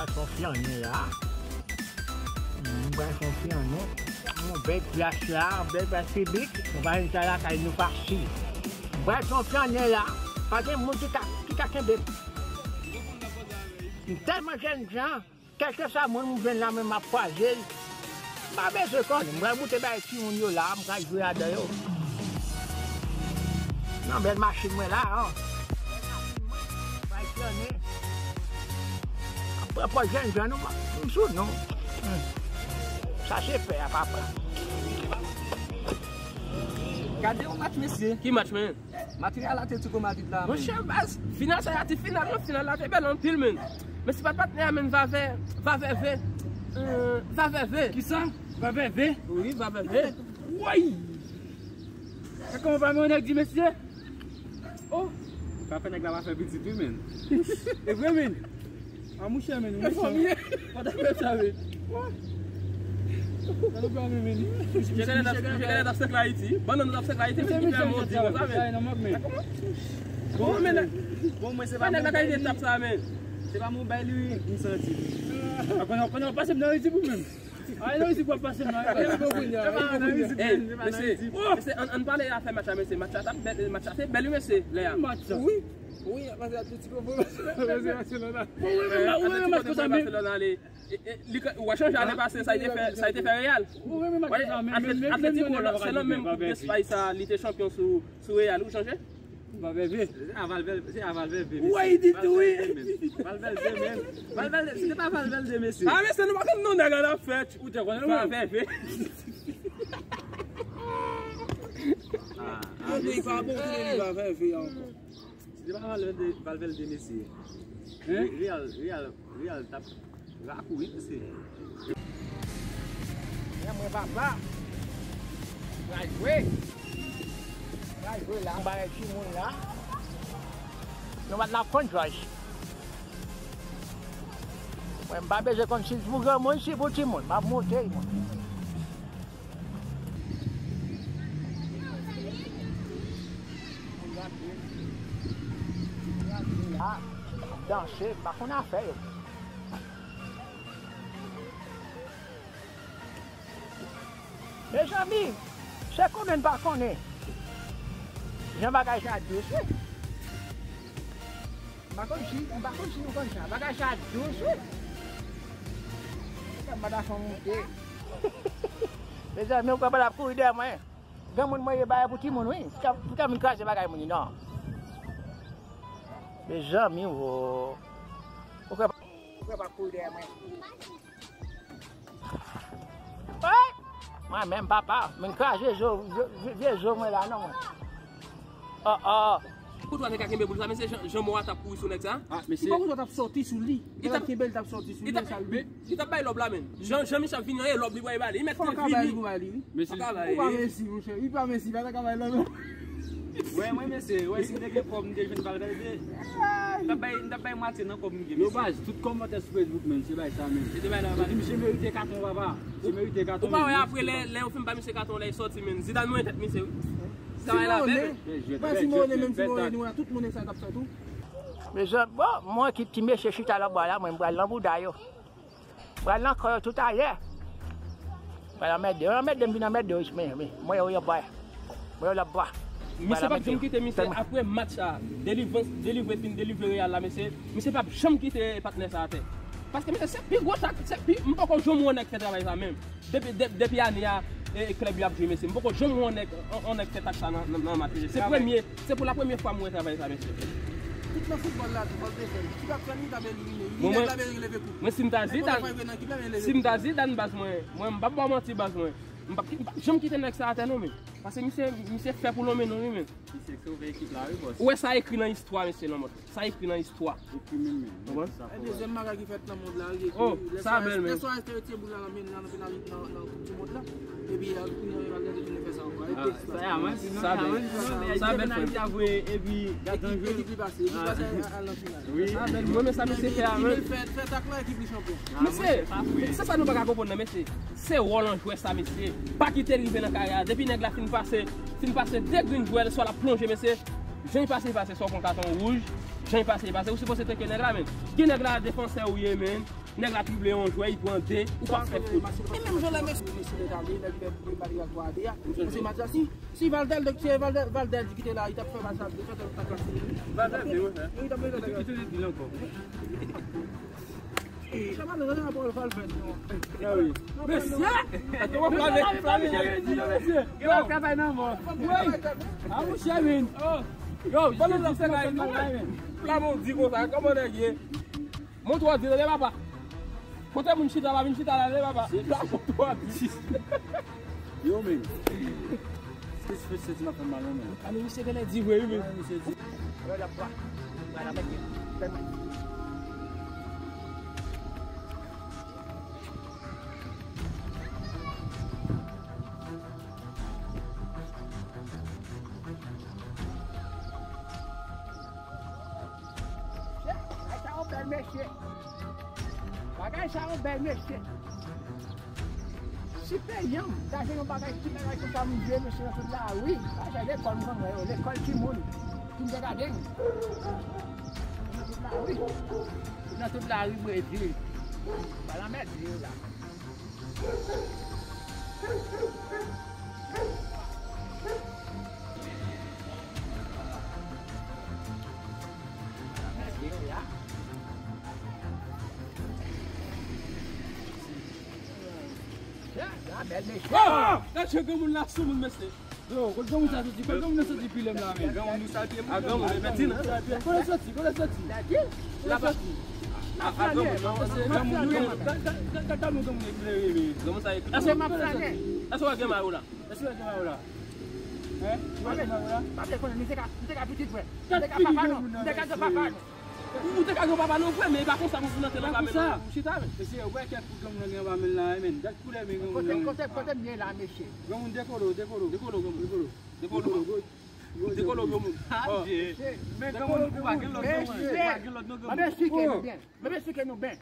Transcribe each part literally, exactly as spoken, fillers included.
Fè yon flannen la. M pral fè yon flannen. Yon bèl plas la, yon bèl plas piblik. Nou pa vin sa lakay nou fasil. M pral fè yon flannen la. Pa gen moun ki ka, ki ka kenbe m. M tèlman jènjan, kèlkeswa moun m jwenn la, men m ap kwaze l. M pa bezwen konnen. M pral moute bay timoun yo la, m pral jwe adan yo. Nan bèl machin mwen la, an. Bay flannen. Ap pran pòz jènjan nou, m sou nou. Hmm. Sa se pè a papa. Gade yon match, mesye. Ki match, men? Match Real Atletico Madrid la, men. Monchè, baz, final sa a te final, non, final la te bèl anpil, men. Men se pa patnè a, men, Vavè, Vavè ve. Euh, Vavè ve. Kisa? Vavè ve? Wi, Vavè ve. Woy! Sa kòman pa men nèg di, mesye? Oh! Sa fè nèg la pa fè pitit, wi, men. E vre, men. A mouche, men, ou mechan. Fòmi. Fò ta fè sa, men. Sa nou pa men, men. Misye genlè t ap, misye genlè t ap sèk Ayiti. Bannann t ap sèk Ayiti, men ki fè modi konsa, men. Bon, men, bon, mwen se pa nèg la kalite tap sa, men. Se pa mon bay li, wi, m santi. A konnen, konnen w pase m nan Ayiti pou menm. A, e nan Ayiti pou w ap pase m nan. E pou kounye a, e pou kounye a. Ey, mesye, mesye, ann, ann pale afè match la, mesye. Match la t ap bèl, match la te bèl, wi, mesye, lè a. Match la. Wi. Wi, paske Atletico voye match la. Ou renmen match, ou renmen match konsa menm. Barcelona ale, e, e, li ka, w a chanje ane pase, sa li te fè, sa li te fè Real. Ou renmen match konsa menm. Atletico, se nan menm Koup Despay sa, li te chanpyon sou, sou Real, ou chanje? Valverde. Se a Valverde, se a Valverde, mesye. Why did we? Valverde, men. Valverde, se te pa Valverde, mesye. A, mesye, nou pa konn non nèg la n ap fè. Ou te konnen, wi. Valverde. Ah, ah, mesye. Yo, men, pa bon, ki li Valverde ankò. Se te pa Valverde, Valverde, mesye. Hein? Real, Real, Real t ap rakouri, mesye. Men mwen, papa. Pral jwe. Pral jwe la, anba timoun la. Nou pa t nan konn Jòj. Mwen, m pa bezwen konn si pou granmoun, si pou timoun. M ap monte, mwen. A, danse, m pa konn afè yo. Mezanmi, se konnen n pa konnen. Jan bagay sa dous, wi. M pa konn si, m pa konn si nou konn sa. Bagay sa dous, wi. Sa m pa ta fè monte. Mezanmi, ou kwè pa l ap kouri dèyè mwen? Granmoun mwen ye bagay pou timoun, wi. Pou ta, pou ta vin kraze bagay moun, non. Mezanmi, wo. Ou kwè pa, ou kwè pa kouri dèyè mwen? Hey! Mwen menm, papa, men kraze zo, zo, vye, vye zo mwen la, non, mwen. Oh, oh. Koutwa te ka kenbe boul sa, men se jan, jan mò a t ap kouri sou nèg sa. Ah, mesye. Si pa koutwa t ap sòti sou li. Li t ap kenbe l, t ap sòti sou li, sa li. Li t ap bay lòb la, men. Jan, jan Michel vini, e lòb li bay ba li. Li mèt vini. Fò ka bay li pou bay li, wi. Mesye, ou pa mensi, monchè. Li pa mensi, pa ta ka bay lòb, non. Wè, mwen, mesye, wè, si m te gen kòb, m te jwenn Valverde. M t ap bay, m t ap bay mwatye nan kòb m gen, mesye. Yo, baz, tout kòmantè sou Facebook, menm, se bay sa, menm. Se te bay la, yo di, misye merite katon, papa. Misye merite katon, menm. Ou pa wè apre, lè, lè yo fin ba misye katon, lè l sòti, menm. Zidane mwen tèt misye, wi. Zidane la bèl. Bèl jwèt, bèl jwèt, bèl tak. Tout moun sa t ap fè tou. Mezanmi, bon, mwen ki ti mesye chita nan bwa la, mwen, m pral nan bouda yo. Pral nan kò yo toutalè. Pral anmède yo, anmède m vin anmède yo, men, men, mwen yo yon bwa. Mwen yo lòt bwa. Misye p ap janm kite misye apre match sa, delivre, delivre fin, delivre Real la, mesye. Misye p ap janm kite patnè sa atè. Paske, mesye, se pi gwo tak, se pi, m poko janm wè yon nèg fè travay sa menm. Depi, de-, depi ane a, e, e klèb yo ap jwe, mesye. M poko janm wè yon nèg, yon, yon nèg fè tak sa nan, nan, nan match, mesye. Se premye, se pou la premye fwa m wè travay sa, mesye. Tout nan foutbòl la, foutbòl te fè. Ekip ap fè li, t ap elimine. Li nèg la men leve koup. Mwen, si m ta Zidane, si m ta Zidane, baz mwen, mwen, m p ap ba w manti, baz mwen. M p ap, m p ap janm kite nèg sa atè, non, men. Paske misye, misye fè pou lonmen non li, men. Misye sove ekip la, wi, bòs. Ou wè sa ekri nan istwa, mesye, lanmò. Sa ekri nan istwa. Ekri menm, menm. Konprann? E dezyèm bagay ki fèt nan mond la, wi, epi lè Suarez, lè Suarez te retire boul la nan men, nan penal, nan, nan Koup di Mond la. Epi, euh, kounye a, Valverde vin fè sa ankò. Sa bèl, frè. Sa bèl, frè. Epi, gade ekip li pase, ekip pase al nan final. Wi. Mwen, men sa misye fè a, men. Fè, fè tak la, ekip li chanpyon. Mesye, se sa nou pa ka konprann nan, mesye. Se wòl an jwè sa, mesye. Pa kite rive nan karyè a. Depi nèg la fin pase, fin pase de grenn jwèl, swa l ap plonje, mesye. Jan l pase, pase, swa w pran katon wouj, jan l pase, pase, ou sipoze teke nèg la, men. Ki nèg la, defansè ou ye, men. Nèg la drible yon jwè, li pran de, ou pa fè fout. E menm jan lè mesye, mesye te ale, lè li fè bal li al kwa de a. Se match la, si, si Valdel, se Valdel, Valdel ki te la, li t ap fè match la, li t ap klase. Valdel, se wi, hein. Li t ap mete nèg la. Ki te di l ankò? Chaman, nou gen rapò Valdel, non. Ah wi. Mesye! Kòman flame, flame, mesye? Yo, travay nan mò. Wi. A, monchè, men. Yo, yo, jodi se la, nou. Flame, di konsa, kòman nèg ye? Montre w di tande papa. Kote moun chita, pa vin chita la, tande papa. Montre w di. Yo, men. Sis fis se ti nan fè mal, non, men. A, men misye genlè di vre, wi, men. Wi, misye di. Bagay sa yo bèl, mesye. Bagay sa yo bèl, mesye. Si peyi an ta jwenn yon bagay, ti bagay konsa, m vle mesye nan tout lari. Bagay lekòl, m konn wè yo, lekòl timoun. Pou m te gade m. Nan tout lari. Nan tout lari, mwen di. Pa lanmède yo la. Ah! Mesye, granmoun la sou moun, mesye. Yo, kote granmoun sa soti? Kote granmoun nan soti pi lè m la, men? Granmoun nou salye moun. A, granmoun, men di nan. Kote soti? Kote soti? Kote soti? A, a, granmoun, non, se granmoun, granmoun. Gad, gad, gad, gad, gad, granmoun eklere, men. Granmoun sa eklere. Èske w gen mayo la? Èske w gen mayo la? Hein? Ou gen mayo la? Pa vle konnen, misye ka, misye ka pitit vre. Misye ka papa, non. Misye ka papa, non. Ou, ou te ka gen papa non vre, men e pa konsa moun nan te la, pa konsa. Ou chita, men. Mesye, ou wè kèk pou granmoun nan gen anba men la, men. Gad koulè men granmoun nan. Kote, kote, kote m ye la, mesye? Granmoun dekolo, dekolo. Dekolo, granmoun. Dekolo. Dekolo. Dekolo, granmoun. Adje. Mesye, men granmoun, ou pa gen lòt non, ou pa gen lòt non, granmoun. Mwen esplike nou byen. Mwen esplike nou byen.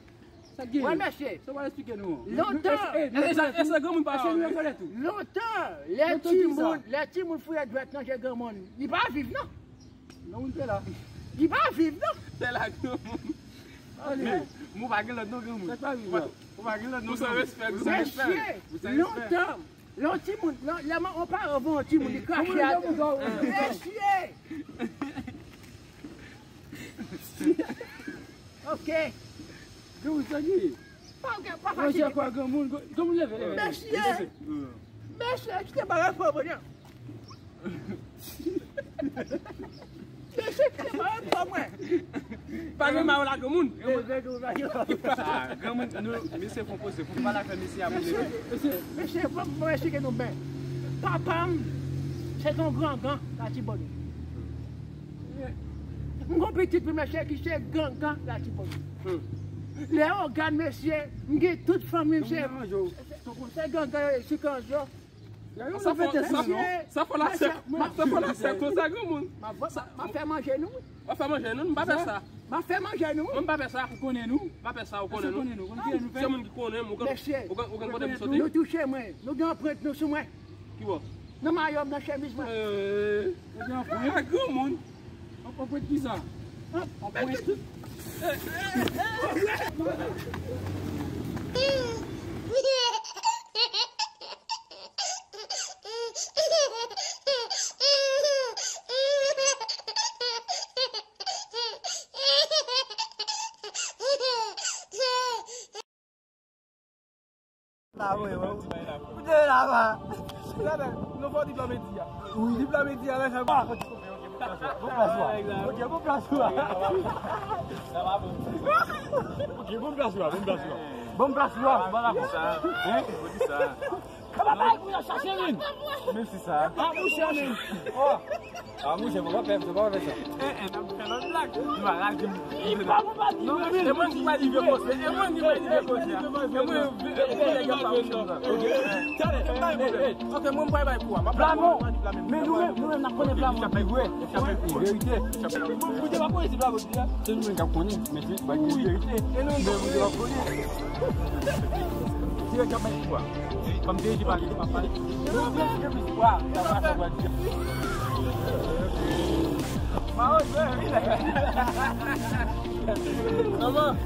Sa gen? Wè, mesye. Sa w al esplike nou? Lontan. E, e, e, e, e, granmoun pa. Mesye, nou rekonèt ou. Lontan, lè timoun, lè timoun fouye dwèt nan je granmoun, li pa viv, non. Granmoun te la. Li pa viv, non. Te la, granmoun. Ale. Mwen pa gen lòt non, granmoun. Sa pa viv la. Ou pa gen lòt non, granmoun. Pou sa respè, pou sa respè. Mesye, lontan, lè yon timoun, lè, lè yon paran voye yon timoun, li krache atè. Mesye! Ok. Granmoun, sa gen? Pa, pa fatige. Granmoun, granmoun, leve, leve. Mesye! Mesye, kite bagay fò, mwen. Mesye, kite bagay fò, mwen. Pa gen mayo la, granmoun. Sa, granmoun, nou, mesye fè yon poze. Pou nou pale avèk mesye a, pou mesye, mesye, mwen esplike nou byen. Papa m, se yon gangan, Latibonit. M gon pitit pou mesye ki se gangan Latibonit. Hmm. Lè yo gad mesye, m gen tout fanmi m se, se gangan yo, se kanzo. Sa fò, sa fò, sa fò la sèk, sa fò la sèk konsa, granmoun. M ap fè manje nou, wi. W ap fè manje nou, m pa fè sa. M ap fè manje nou, wi. Mwen m pa fè sa. Ou konnen nou? M pa fè sa, ou konnen nou? Se moun ki konnen m, ou konnen, ou konnen kote m soti. Nou touche mwen, nou gen anprent nou sou mwen. Ki bò? Nan mayo m, nan chemiz mwen. Yo gen anprent. A, granmoun. Anprent ki sa? Anprent. La, wi, wi. Koute la, va. Nou fè diplòm eti a. Wi. Diplòm eti a, la, sa va. Bon plas la. Ok, bon plas la. Ok, bon plas la, bon plas la. Bon plas la, bon plas la. Hein? Kaba bay pou yo chache vin. Men se sa. Ah, mouche, men. Oh. Ah, mouche, fò pa fè, fò pa fè sa. Eh, eh, n ap fè lòt blag. Nou pa rale m. Non, men e mwen ki pa rive poze. E mwen ki pa rive poze. E mwen, e mwen, nèg yo pa poze. Ok, mwen bay bay kou a. Blamon. Men nou menm, nou menm, n ap konnen Blamon. Verite. Pou te pa konnen se Blamon ki la. Se nou menm k ap konnen, men se pa gen verite. E nou menm pou te pa konnen. Dirèk ap bay kou a. Kòm te di pale, pa pale. E nou menm ki gen plis pwa, sa pa sa pral di. Mawozo, wi. Kòman?